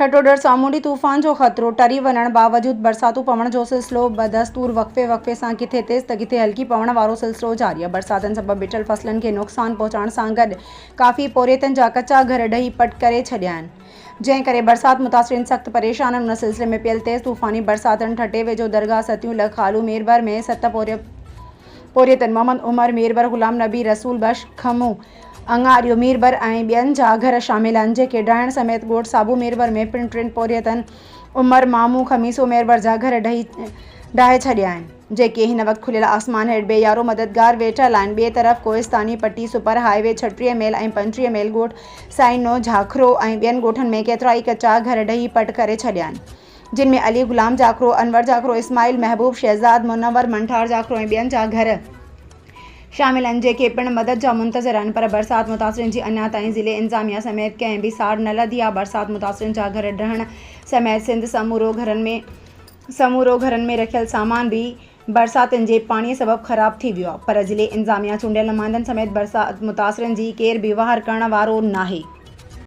ٺٽو ڊر سامونڊي طوفان جو خطرو ٽري وڃڻ باوجود برساتون پوڻ جو سلسلو بدستور وقفي وقفي سان ڪٿي تيز ته ڪٿي هلڪي پوڻ وارو سلسلو جاري آهي. برساتن سبب بيٺل فصلن کي نقصان پهچائڻ سان گڏ ڪافي پورهيتن جا ڪچا گهر ڊهي پٽ ڪري ڇڏيا آهن. جنهن ڪري برسات متاثرين سخت پريشان آهن. ان سلسلي ۾ پيل تيز طوفاني برساتن ٺٽي ويجهو درگاهه ستيون لڳ خالو ميربر ۾ ست پورهيتن محمد عمر ميربر، غلام نبي، رسول بخش کمون، اڱاريو ميربر ۽ ٻين جا گهر شامل آهن، جيڪي ڊاهڻ سميت ڳوٺ صابو ميربر ۾ پڻ ٽن پورهيتن عمر مامو، خميسو ميربر جا گهر ڊهي ڊاهي ڇڏيا آهن، جيڪي هن وقت کليل آسمان هيٺ بي يارو مددگار ويٺل آهن. ٻئي طرف ڪوهستاني پٽي سپر هاء وي 36 ميل ۽ 35 ميل ڳوٺ سائينو جھاکرو ۽ ٻين ڳوٺن ۾ ڪيترائي ڪچا گهر ڊهي پٽ ڪري ڇڏيا آهن، جن ۾ علي غلام جاکرو، انور جاکرو، اسماعيل، محبوب، شهزاد، منور، منٺار جاکرو ۽ ٻين جا گهر شامل آهن، جيڪي پڻ مدد جا منتظر آهن، پر برسات متاثرين جي اڃا تائين ضلعي انتظاميا سميت ڪنهن به سار نه لڌي آهي، برسات متاثرين جا گهر ڊهڻ سميت سنڌ سمورو گهرن ۾ سمورو گهرن ۾ رکيل سامان به برساتن جي پاڻي سبب خراب ٿي ويو آهي، پر ضلعي انتظاميا چونڊيل نمائندن سميت برسات متاثرين جي ڪير به واهر ڪرڻ وارو ناهي.